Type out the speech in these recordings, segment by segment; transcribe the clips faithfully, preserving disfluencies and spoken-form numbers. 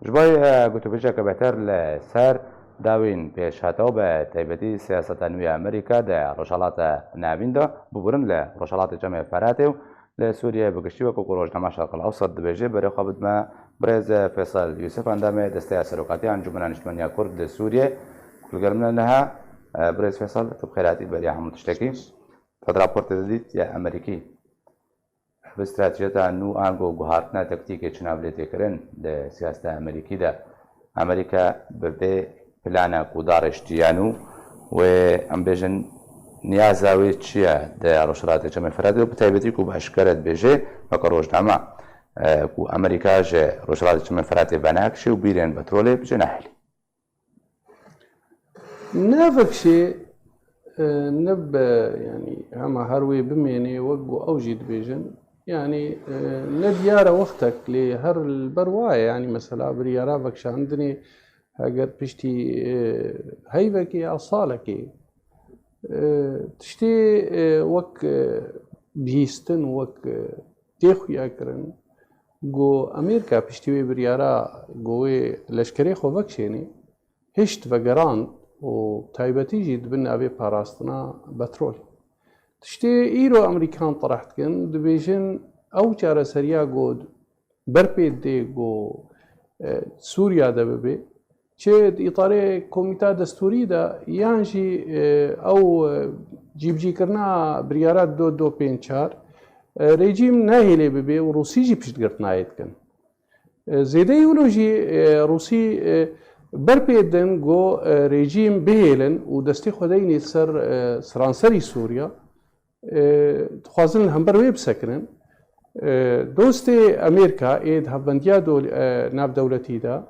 Ji bo, e, gotûbêjeke bêhtir li ser dawîn pêşhate û bi taybetî siyaseta nû ya Amerîka di Rojhilata Navîn de, biborin li Rojhilatê Çemê Feratê û li Sûriyeyê bi giştî, wekî ku rojname Şerqil Ewsat dibêje, berê xwe bidime birêz Feysel Yûsif, endamê Desteya Serokatiya Encûmena Niştimaniya Kurd li Sûriyê, ku li gel min e niha. E, birêz Feysel, tu bi xêr hatî beriya hemû tiştekî. Te di raportê de dît ya Amerîkî bi stratejiyeta nû ango guhartina taktîkê çi nav lê tê kirin li siyaseta Amerîkî de. Amerîka bi vê plana ku dareştiye nû wê, em bêjin, niyaza wê çi ye di Rojhilatê Çemê Firatê û bi taybetî ku bi eşkere dibêje weke rojname, e, ku Amerîka ji Rojhilatê Çemê Firatê venekşê û bîrên petrolê bicîne helî. Navekşê, e, ne bi, yanî hema her wê bimênê, wek ku ew jî dibêjin. Yanî, e, ne diyar e wextek, lê her li ber wa ye. Yanî mesela biryara vekşandinê heger piştî, e, heyvekê ya salekê, e, tiştê, e, wek, e, bihîstin, wek, e, tê xuya kirin, ku Amerîka piştî wê biryara ku wê leşkerê xwe vekişênê, hişt vegerand û taybetî jî di bin navê parastina petrolê. Tiştê îro Amerîkan tereh dikin, dibêjin ew çareseriya ku berpê dê ku, e, Sûriya de bibe, çi di îtarê komîta destûrî de yan jî, e, ew, e, cîbicîkirina biryara do do pênc çar, e, rejîm nahêlê bibe û Rûsî jî piştgirtinayê dikin. E, zêdeyî wilo jî, e, Rûsî, e, berpê din ku, e, rejîm bihêlin û destê xwe deynê ser, e, seranserî Sûriya, e, dixwazin li hember wê bisekinin. E, dostê Amerîka ê di hevbendiya dol-, e, navdewletî de,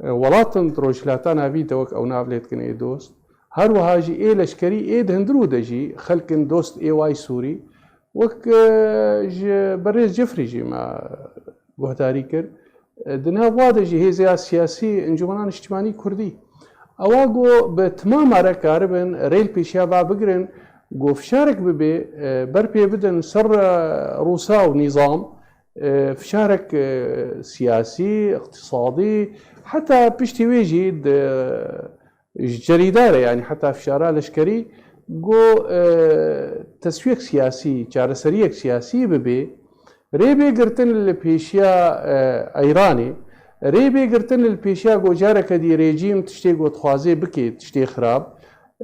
e, welatin di Rojhilata Navîn de wek ew nav lê dikin ê dost, her wiha jî ê leşkerî ê di hundirû de jî xelkin dost ê way Sûrî, wek, e, ji berêz Cifrî jî me guhdarî kir. E, di nav wa de jî hêzeya siyasî Encûmena Niştimanî Kurdî, ewa ku bi timama re karibin rê li pêşiya va bigirin, ku fişarek bibe, e, berpê bidin ser, e, Rûsa û nîzam, e, fişarek, e, siyasî, îqtîsadî, heta piştî wê jî di, ji cerîda re, yanî heta fişara leşkerî, ku, e, teswiyek siyasî, çareseriyek siyasî bibe, rê bê girtin li pêşiya, e, Îranê, rê bê girtin li pêşiya ku careke dî rejîm tiştê ku dixwazê bike, tiştê xirab,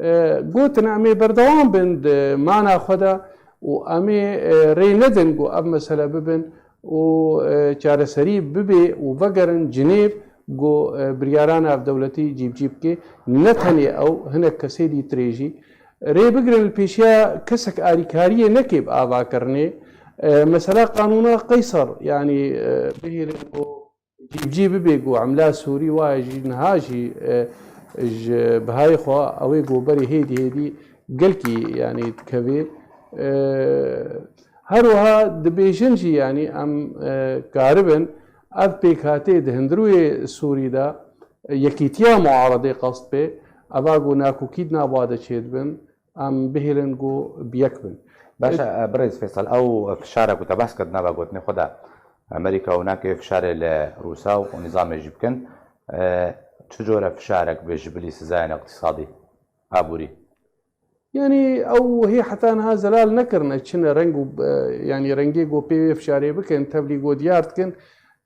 e, gotin em ê berdewam bin di mana xwe de û em ê, e, rê nedin ku ev mesele bibin û, e, çareserî bibe û vegerin Cinêv ku, e, biryara navdewletî cîbicî bike. Ne tenê ew, hinek kesê dî tirê jî rê bigirin li pêşiya kesek alîkariyê neke bi avakirinê. E, mesela qanûna Qeyser, yanî, e, bihêlin ku cîbicî bibe ku emla Sûrî waye jî niha jî, e, ji bihayê xwe ew ê ku berê hêdî hêdî gelkî, yanî dikeve. E, her wiha dibêjin jî, yanî em, e, karibin ev pêkhatê di hundirûyê Sûrî de, e, yekîtiya muaredê qest bê, eva ku nakokî di nav wa de çêdibin, em bihêlin ku bi yek bin. Baş e, e, birêz Feysel, ew fişarek ku te behs kir di nava gotinê xwe de, Amerîka û nake fişarê li Rûsa û nîzamê jî bikin, e, çi cure fişarek bê ji bilî sizayên îqtîsadî, aborî? Yanî ew hê heta niha zelal nekirine, çi ne reng û, e, yanî rengê ku pê wê fişarê bikin, tevlî ku diyar dikin,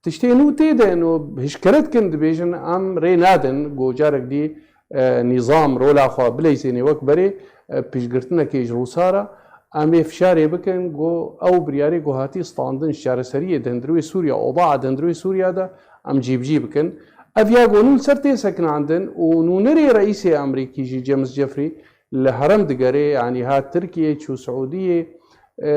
tiştê nû tê de in û hişkere dikin, dibêjin em rê nadin ku carek dî, e, nîzam rola xwe bileyzênê wek berê, e, piştgirtinekê ji Rûsa re. Em ê fişarê bikin ku ew biryarê ku hatî standin ji çareseriyê di hundirûyê Sûriya, odaa di hundirûyê Sûriya de em cîbicî bikin. Ev ya ku nû li ser tê sekinandin û nûnerê reîsê Amerîkî jî James Jeffrey li herem digerê, yanî hat Tirkiyê, çû Siûdiyê, e,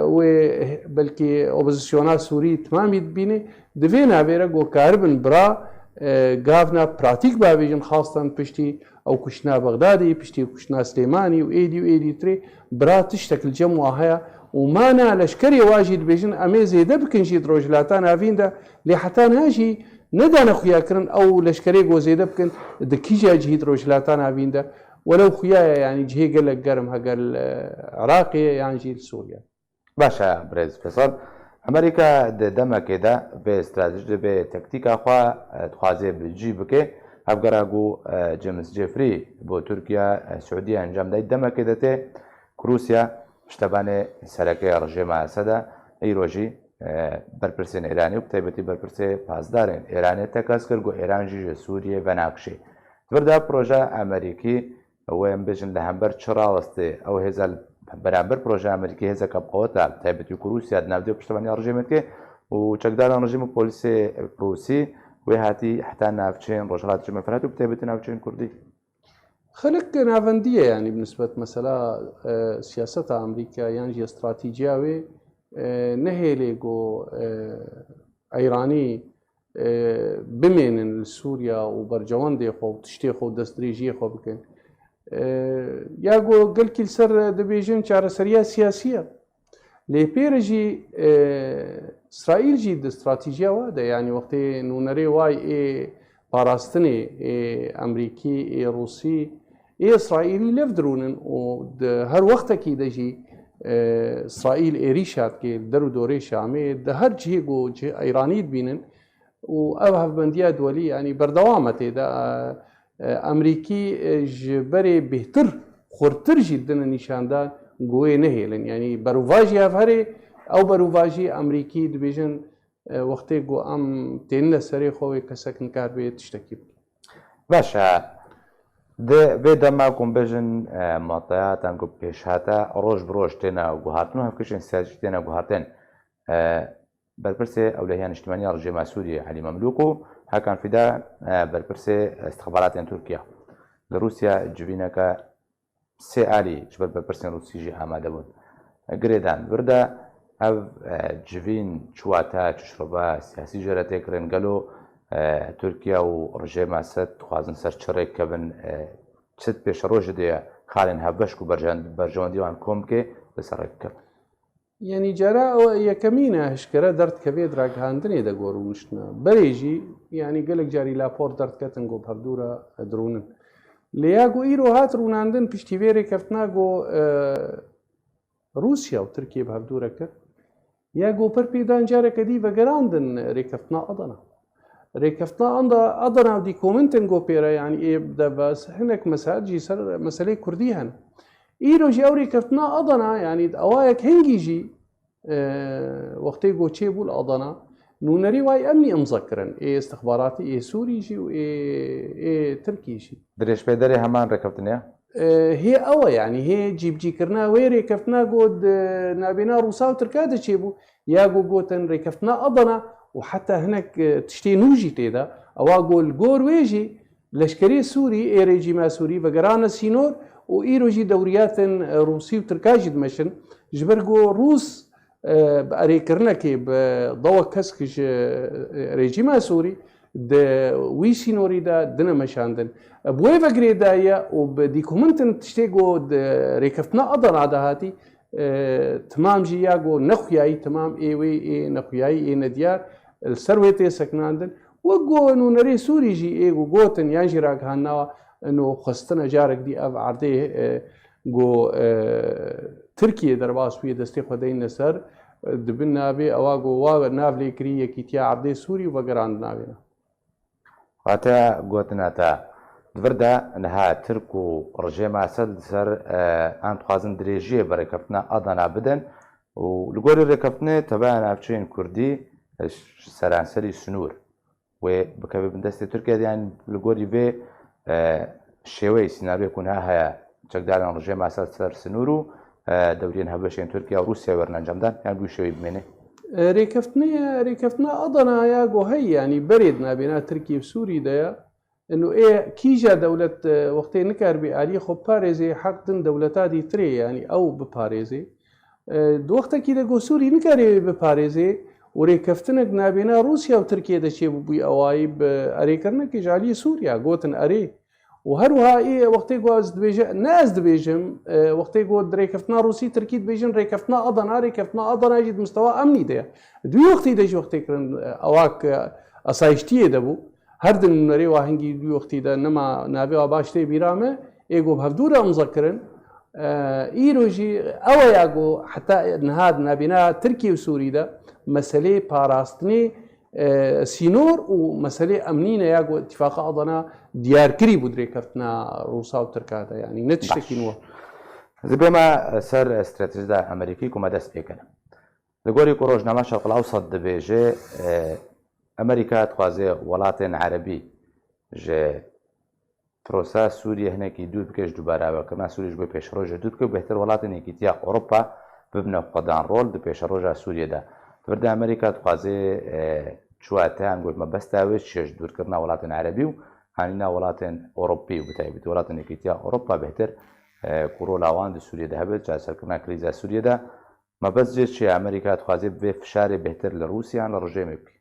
wê belkî opozisyona Sûrî timamî dibînê, di vê navê re ku karibin bira, e, gavna pratîk bavêjin, xastan piştî ew kuştina Bexdadê, piştî kuştina Silêmanî û êdî û êdî tirê, bira tiştek li cem wa heye û mana leşkerê wa jî dibêjin, em ê zêde bikin jî di Rojhilata Navîn de, lê heta niha jî nedane xuyakirin ew leşkerê ku zêde bikin di kîja cihî di Rojhilata Navîn de, welew xuya ye, yanî cihê gelek germ heger li Iraqê ye yan jî li Sûriye. Baş e, birêz Feysel. Amerîka di demekê de vê stratejî, vê tektîka xwe, e, dixwaze bi cî bike. Hevgera ku, e, James Jeffrey bo Tirkiye, e, Siûdiye encam dayî demekê de tê ku Rûsya piştevanê sereke ya rejêma Esed e, îro jî, e, berpirsên Îranê û bi taybetî berpirsê pasdarên Îranê tekez kir ku Îran jî ji Sûriyê venakişê. Di vir de proje Amerîkî Ew ê em bêjin li hember çi rawestê? Ew hêza li beramber projeya Amerîkî hêzeke bi qewet e, bi taybetî ku Rûsya di navdî piştevaniya rejîmê dike û çekdaran rejîm û polîsê Rûsî wê hatî heta navçeyên Rojhilatê Cemê Firat û bi taybetî navçeyên Kurdî. Xelek navendî ye, yanî bi nisbet mesela, e, siyaseta Amerîka yan jî stratîjiya wê, e, nehêlê ku, e, Îranî e, bimênin li Sûriya û bercewendê xwe û tiştê xwe û destdirêjiyê xwe bikin. E, ya ku gelkî li ser dibêjin çareseriya siyasî ye. Lê pê re jî, e, Îsraîl jî di stratejiya wa de, yanî wextê nûnerê way ê parastinê, ê Amerîkî, ê Rûsî, ê Îsraîlî lev dirûnin û di her wextekî de jî, e, Îsraîl êrîşa dike li der û dorê Şamê, di her cihê ku cih Îranî dibînin, û ev hevbendiya duwelî, yanî berdewam e tê de. E, e, Amerîkî, e, ji berê bêhtir, xurtir jî dine nîşandan ku wê nehêlin. Yanî berûvajî hevherê, ew berûvajî Amerîkî dibêjin, e, wextê ku em tênine serê xwe wê kesek nikaribe tiştekî bike. Baş e. Di vê dema ku em bêjin, e, mateyatan ku pêşhate roj bi roj têne guhartin û hevkişên siyasî têne guhartin. E, Berpirsê Ewlehiya Niştimanî ya Rejîma Sûriyê Elî Memlûk û Hakan Fîda, e, berpirsê istixbaratên Tirkiye li Rûsya civîneke sê alî ji ber berpirsên Rûsî jî amade bûn. Girêdan vir de ev, e, civîn çi wate, çi şiroba siyasî jê re tê kirin? Gelo, e, Tirkiye û rejêma Esed dixwazin ser çi rêk kevin? E, çi pêşerojê de ye xalên hevbeş ku berjen-, berjewendiya wan kom bike, li ser rêk bikevin? Yanî cara ew yekemîn e hişkere derdikeve di ragihandinê de ku rûniştine. Berê jî, yanî gelek carî lapor derdiketin ku bi hevdû re dirûnin. Lê ya ku îro hat rûnandin piştî vê rêkeftina ku, e, Rûsya û Tirkiye bi hevdû re kir, ya ku per pêdan careke dî vegerandin rêkeftina Adana. Rêkeftina Anda-, Adana û dîkomentên ku pê re, yanî ê de bes hinek mesel jî ser meselê Kurdî hene. Îro jî ew rêkeftina Adana, yanî di awayek hingî jî, e, wextê ku çêbû li Adana, nûnerî way emnî imza kirin. Ê istixbaratî, ê Sûrî jî û ê, ê Tirkî jî. Dirêjpêderê heman rêkeftinê ye? E, hê ew e, yanî hê cîbicîkirina wê rêkeftina ku di nabêna Rûsa û Tirka de çêbû, ya ku gotin rêkeftina Adana û heta hinek, e, tiştê nû jî tê de, ewa ku li gor wê jî leşkerê Sûrî, ê rejîma Sûrî vegerane sînor û îro jî dewriyatên, e, Rûsî û Tirka jî dimeşin. Ji ber ku Rûs, e, bi erêkirinekê, bi dawek kesk ji, e, rejîma Sûrî di wî sînorî de dine meşandin. E, bi wê ve girêdaye û bi dîkomentên tiştê ku di rêkeftina Adana de hatî, e, timam jî ya ku nexuyayî timam ê wê ê nexuyayî ê nediyar li ser wê tê sekinandin. Wek ku nûnerê Sûrî jî ê ku gotin yan jî ragihandina wan, ino xwestine carek dî ev erdê, e, ku, e, Tirkiye derbas bûye destê xwe deyne ser, e, di bin navê ewa ku wa nav lê kirî Yekîtiya Erdê Sûrî û vegerandina wê ne. Wate gotina te, di vir de niha Tirk û rejêma Esed li ser, e, an dixwazin dirêjiyê bi rêkeftina Adana bidin û li gorî rêkeftinê tebeya navçeyên Kurdî, e, ji seranserî sinûr wê bikeve bin destê Tirkiye de, yan li gorî vê, e, şêweyê sînaryoyê ku niha heye, çekdarên rejêma Esed ser sinûr û, e, dewriyên hevbeşên Tirkiye û Rûsya werin encamdan, yan bi wî şêweyî bimêne? E, rêkeftinê, rêkeftina Adana ya ku heye, yanî berê di nabêna Tirkiye û Sûrî de ye. Ino ê kîja dewlet, e, wextê nikaribe aliyê xwe biparêzê, heq din dewleta dîtirê, yanî ew biparêzê. E, di wextekî de ku Sûrî nikare wê biparêzê û rêkeftinek nabêna Rûsya û Tirkiye de çêbûbûyî, ewayî bi erêkirinekê ji aliyê Sûriya gotin erê. Û her wiha ê wextê ku ez dibêje-, ne ez dibêjim, e, wextê ku di rêkeftina Rûsî Tirkî dibêjin rêkeftina Adana, rêkeftina Adana jî di mistewa emnî de ye. Di wî wextî de jî wextê kirin, e, ewak, e, asayiştiyê de bû. Her di nûnerê wa hingî di wî wextî de nema navê wa baş tê bîra me, ê ku bi hevdû re imza kirin, Îro jî ew e ya ku heta niha di navbêna Tirkiye û Sûrî de meselê parastinê, e, sînor û meselê emnî ne ya ku Îtîfaqa Adana diyar kirî bû di rêkeftina Rûsa û Tirka de. Yanî ne tiştekî nû. Ez ê bême ser stratejîda Amerîkî ku me dest pê kir. Li gorî ku Rojname Şerqil Ewsat dibêje, e, Amerîka dixwaze welatên Erebî ji prosa Sûriyê hinekî dûr bike, ji dubare avakirina Sûriyê ji bo pêşerojê dûr bike û bêhtir welatên Yekîtiya Ewropa bibine xwedan rol di pêşeroja Sûriyê de. Di vir de Amerîka dixwaze, e, çûya te an got mebesta wê çi ye ji dûrkirina welatên Erebî û anîna welatên Ewropî û bi taybetî welatên Yekîtiya Ewropa bêhtir, e, ku rola wan di Sûriyê de hebe, çareserkirina krîza Sûriyê de. Mebest jê çi ye? Amerîka dixwaze bi vê fişarê bêhtir li Rûsya an li rejîmê bike?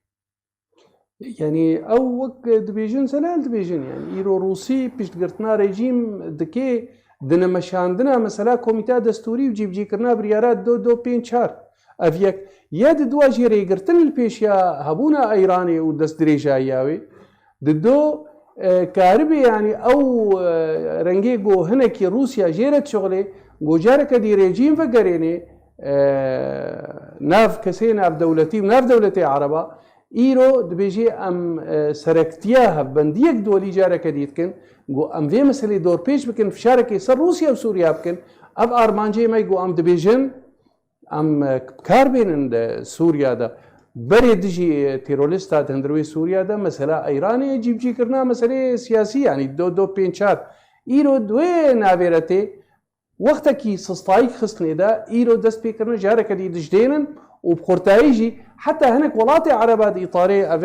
Yanî ew wek dibêjin zelal dibêjin. Yanî îro Rûsî piştgirtina rejîm dike, di nemeşandina mesela Komîteya Destûrî û cîbicîkirina biryara do do pênc çar. Ev yek. Ya di dua jî rêgirtin li pêşiya hebûna Îranê û destdirêjayiya wê. Di do, e, karibê, yanî ew, e, rengê ku hinekî Rûsya jê re dişuxilê, ku careke dî rejîm vegerênê, e, nav kesê navdewletî û navdewletê Ereba, îro dibêjê em, e, serektiya hevbendiyek dolî careke dî dikin, ku em vê meselê dorpêç bikin, fişarekê ser Rûsya û Sûriya bikin. Ev armancê me ku em dibêjin, em, e, bi kar bênin di Sûriya de. Berê dijî, e, terorista di hundirê Sûriya de, mesela Îranê, cîbicîkirina meseleyê siyasî, yanî do do pênc çar. Îro di wê navêretê wextekî sistayîk xistinê de, îro dest pê kirine careke dî dijdênin û bi xurtayî jî heta hinek welatê Ereba di îtarê ev,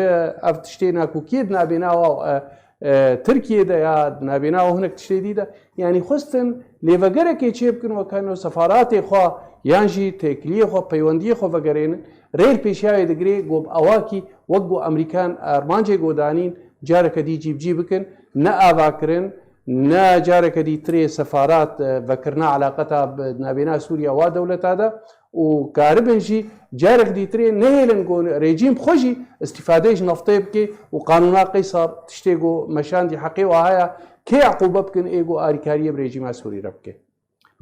ev tiştê nakokiyê di navbêna wa, e, e, Tirkiyê de ya di navbêna wa hinek tiştê dî de, yanî xwestin lêvegerekê çê bikin, wek heno sefaratê xwe yan jî têkiliyê xwe, peywendiyê xwe vegerênin. Rê li pêşiya wê digirê ku bi awakî wek ku Amerîkan armancê ku danîn careke dî cîbicî bikin, ne ava kirin, ne careke dî tirê sefarat, e, vekirina eleqeta bi navbêna Sûriya wa dewleta de û karibin jî carek dî tirê nehêlin ku rejîm xwe jî îstîfadeyê ji naftê bike û qanûna Qeysar tiştê ku meşandî heqê wa haya kê eqûbe bikin ê ku arîkariyê bi rejîma Sûrî re bike.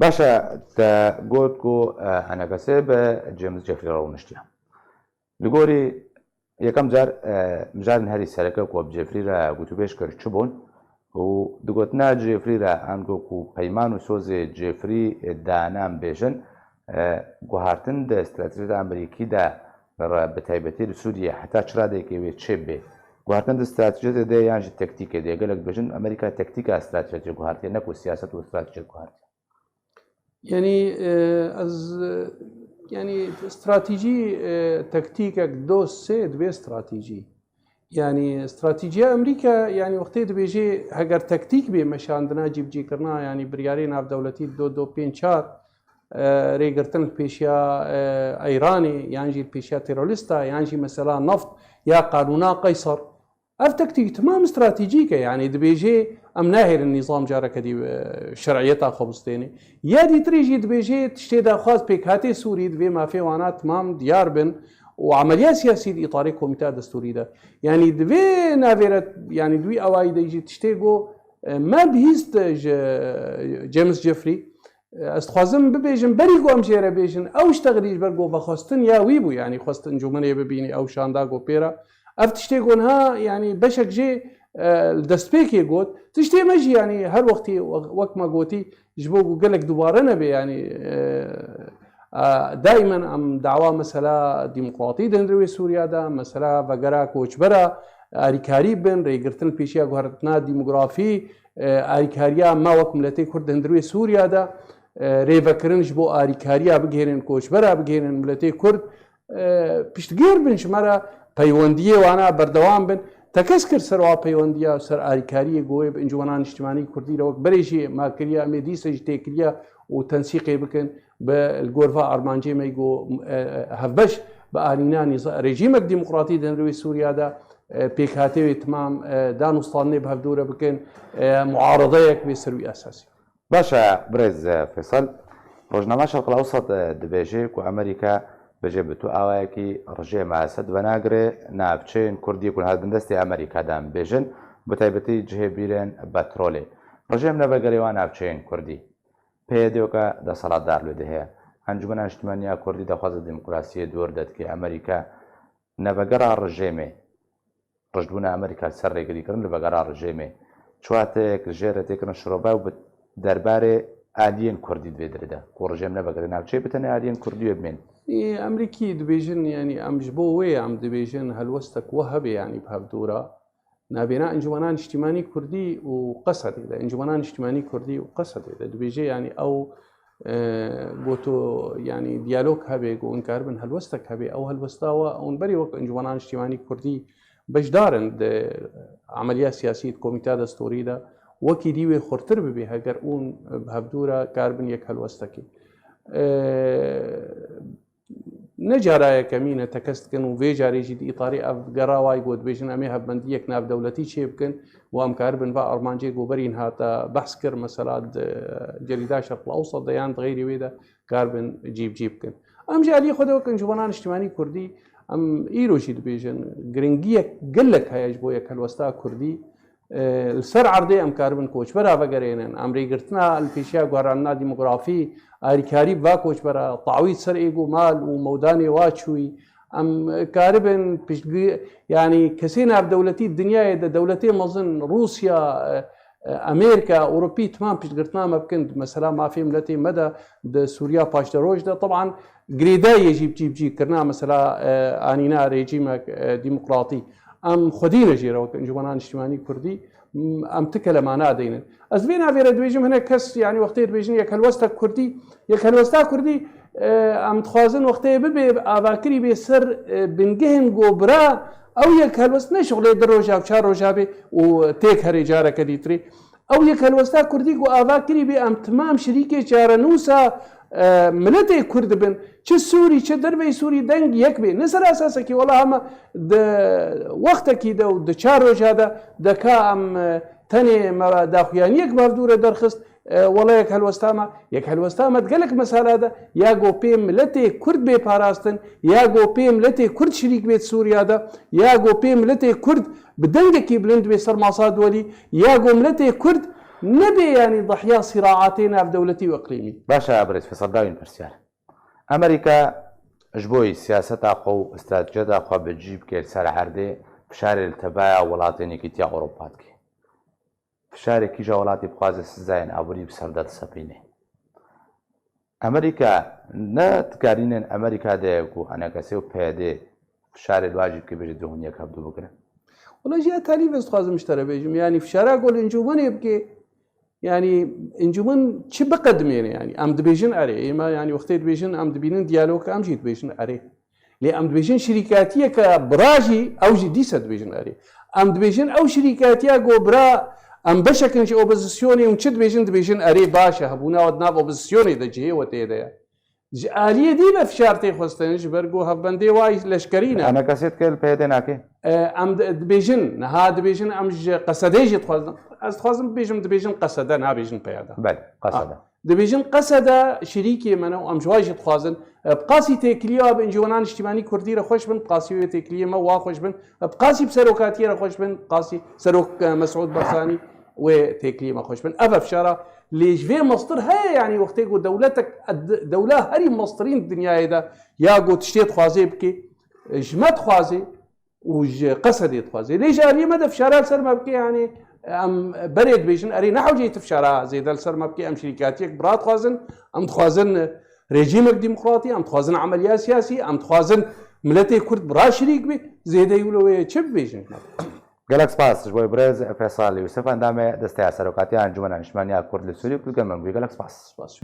Baş e, te got ku, e, enekesê bi James Jeffrey re rûniştiye. Li gorî yekem car, e, mijarên herî sereke ku bi Jeffrey re gotûbêj kir çi bûn û di gotina Jeffrey re ango ku peyman û sozê Jeffrey, e, dane em bêjin, e, guhartin di stratejiyeta Amerîkî de re bi taybetî li Sûriyê heta çi radeyekê wê çêbê? Guhartin di stratejiyetê de yan jî tektîkê de? Gelek dibêjin Amerîka tektîka stratejiyetê guhartiye, ne ku siyaset û stratejiyet guhartiye. Yanî, e, ez, e, yanî stratejî, e, tektîkek do sê dibe stratejî. Yanî stratejîya Amerîka, yanî wextê dibêjê heger tektîk bê meşandina cîbicîkirina, yanî biryarê navdewletî do do pênc çar, e, rêgirtin li pêşiya, e, Îranê, yan jî li pêşiya terorista, yan jî mesela naft ya qanûna Qeysar. Ev tektîk timam stratejîk e, yanî dibêjê em nahêlin nîzam careke dî, e, şer'iyeta xwe bistêne. Ya dîtirê jî dibêjê tiştê daxwaz pêkhatê Sûrî divê mafê wana timam diyar bin û emeliya siyasî di îtarê komîteya destûrî de. Yanî di vê navê re, yanî di wî awayî de jî tiştê ku, e, me bihîst ji James Jeffrey, Ez dixwazim bibêjim, berî ku em jê re bêjin, ew ji texdî ji ber ku vexwestin ya wî bû, yanî xwest encûmenê bibînî, ew şanda ku pê re. Ev tiştê ku niha, yanî beşek jê, e, li destpêkê got. Tiştê me jî, yanî her wextî we-, wek me gotî, ji bo ku gelek dubare nebe, yanî, e, e, daîmen em dawa mesela demokratî di hundirê wê Sûriya de, mesela vegera koçbera, arîkarî bin, rêgirtin li pêşiya guhertina demografî, e, arîkariya me wek miletê Kurd di hundirê Sûriya de, e, rêvekirin ji bo arîkariya bigihênin, koçbera bigihênin miletê Kurd, e, piştgêr bin ji me re, peywendiyê wana berdewam bin. Tekez kir ser wa peywendiya, ser arîkariyê ku wê bi Encûmena Niştimanî Kurdî re wek berê jî ma kiriye, em ê dîsa jî têkiliya û tensîqê bikin. Bi li gor va armancê me ku, e, hevbeş bi anîna nîza-, rejîmek demokratî di hundirê Sûriya de, e, pêkhatê wê timam, e, danûstanê bi hevdû re bikin, e, muaredeyek bê ser wî esasî. Baş e, birêz, e, Feysel, Rojnama Şerqil Ewsat, e, dibêje ku Amerîka bêje bi tu awayekî rejêma Esed venagire navçeyên Kurdî ku niha bin destê Amerîka de em bêjin, bi taybetî cihê bîrên petrolê. Rejêm nevegerê wan navçeyên Kurdî. P Y D weke desthilatdar li wê de heye. Encûmena Niştimaniya Kurdî daxwaza demokrasiyê dor de dike. Amerîka nevegera rejêmê, rijdbûna Amerîka li ser rêgirîkirin li vegera rejêmê, çi wateyek li jê re tê kirin şirobe û bi derbarê aliyên Kurdî di vê derê de, ku rejêm nevegere navçeyê, bi tenê aliyên Kurdî wê bimên. Ê, Amerîkî dibêjin, yanî em ji bo wê em dibêjin helwestek we hebe, yanî bi hevdû re. Navbêna Encûmena Niştîmanî Kurdî û Qesedê de, Encûmena Niştîmanî Kurdî û Qesedê de dibêje, yanî ew, e, goto, yanî diyalog hebe, ku hûn karibin helwestek hebe, ew helwesta we hûn berê wek Encûmena Niştîmanî Kurdî beşdar in di emeliya siyasî, di komîteya destûrî de, wekî dî wê xurtir bibe, heger hûn bi hevdû re karibin yek helwestekê. E, Ne cara yekemîn e tekez dikin û vê carê jî di îtarê ev gera wayî ku dibêjin em ê hevbendiyek navdewletî çêbikin û em karibin va armancê ku berîn hate behs kir, mesela di Cerîda Şerqil Ewsat de yan di xeyrî wê de karibin cîbicî bikin. Em ji aliyê xwe de wek Encûmena Niştîmanî Kurdî em îro jî dibêjin giringiyek gelek heye ji bo yekhelwesta Kurdî. E, li ser erdê em karibin koçbera vegerênin, em rêgirtina li pêşiya guherandina demografî, alîkarî bi va koçbera, tawî ser êg û mal û mewdanê wa çûyî, em karibin piştgir-, yanî kesê navdewletî di dinyayê de, dewletê mezin, Rûsya, e, e, Amerîka, Ewropî, timam piştgirtina me bikin, mesela mafê miletê me de di Sûriya paşderoj de, teban girêdayî yê jî bi cî bi cî kirina, mesela, e, anîna rejîmek, e, demokratî. Em xwedî ne jê re wek Encûmena Niştîmanî Kurdî, m-, em ti kelema nadeynin. Ez vê navê re dibêjim, hinek kes, yanî wextê dibêjin yek helwestek Kurdî, yek helwesta Kurdî, e, em dixwazin wextê bibe, avakirî bê ser, e, bingehên ku bira ew yek helwest ne şixulê du roja û çar roja bê û têk herê careke dîtirê. Ew yek helwesta Kurdî ku ava kirî bê em timam şirîkê çarenûsa, e, miletê Kurd dibin. Çi Sûrî, çi derveyî Sûrî deng yek bê. Ne ser esasekî wela hema di wextekî de û di çar roja de deka em, e, tenê me daxuyaniyek bi hevdû re derxist, e, wela yek helwesta me, yek helwesta me di gelek mesela de ya go pê miletê Kurd bê parastin, ya go pê miletê Kurd şirîk bê di Sûriya de, ya go pê miletê Kurd bi dengekî bilind bê ser masa duwelî, ya ku miletê Kurd nebê, yanî dihya sîraatê navdewletî û iqlîmî. Baş e, birêz Feysel, dawîn pirsyar. Amerîka ji bo siyaseta xwe û stratejiyeta xwe bi cî bike li ser erdê, fişarê li tevaya welatên Yekîtiya Ewropa dike. Fişarê kîja welatî bixwaze sizayên aborî bi ser de disepîne. Amerîka, ne dikarînin Amerîka de ku ENKS û PYD fişarê li wa jî dike, bêje dê hûn yek hevdû bigirin? Wela jî ya talî ez dixwazim ji te re bêjim. Yanî fişara ku li encûmenê bike, yanî encûmen çi biqedimêne yanî? Em dibêjin erê. Êma yanî wextê dibêjin em dibînin diyalog, em jî dibêjin erê. Lê em dibêjin şirîkatiyeke bira jî, ew jî dîse dibêjin erê. Em dibêjin ew şirîkatiya ku bira em beşek in ji opozisyonê û çi dibêjin, dibêjin erê baş e, hebûna we di nav opozisyonê de cihê we tê de ye. Ji aliyê dî ve fişar tê xwestin, ji ber ku hevbendê wa leşkerî ne. ENKSê dike, li PYD nake? E, em di-, dibêjin, niha dibêjin em ji Qesedê jî dixwazin. Ez dixwazim bibêjim, dibêjin Qesede, nabêjin PYD. Belê, Qesede. Ah. Dibêjin Qesede şirîkê me ne û em ji wa jî dixwazin, e, bi qasî têkiliya bi Encûmena Niştîmanî Kurdî re xweş bin, bi qasî wê têkiliyê me wa xweş bin, e, bi qasî bi serokatiyê re xweş bin, bi qasî serok, e, Mesûd Barzanî wê têkiliyê me xweş bin. Ev e fişara, lê ji vê mestir heye, yanî wextê ku dewletek, e, d-, dewla herî mestirîn di dinyayê de ya ku tiştê dixwazê bike, e, ji me dixwazê, û ji Qesedê dixwaze. Lê ji aliyê me de fişara li ser me bike, yanî em berê dibêjin, erê ne hewceyî tu fişara zêde li ser me bike, em şirîkatiyek bi ra dixwazin, em dixwazin rejîmek demokratî, em dixwazin emeliya siyasî, em dixwazin miletê Kurd bi ra şirîk be, zêdeyî wilo wê çi bibêjin? Gelek spas ji bo birêz Feysel Yûsif, endamê Desteya Serokatiya Encûmena Niştimaniya Kurd li Sûriyê ku li gel me bûye. Gelek spas. Spas.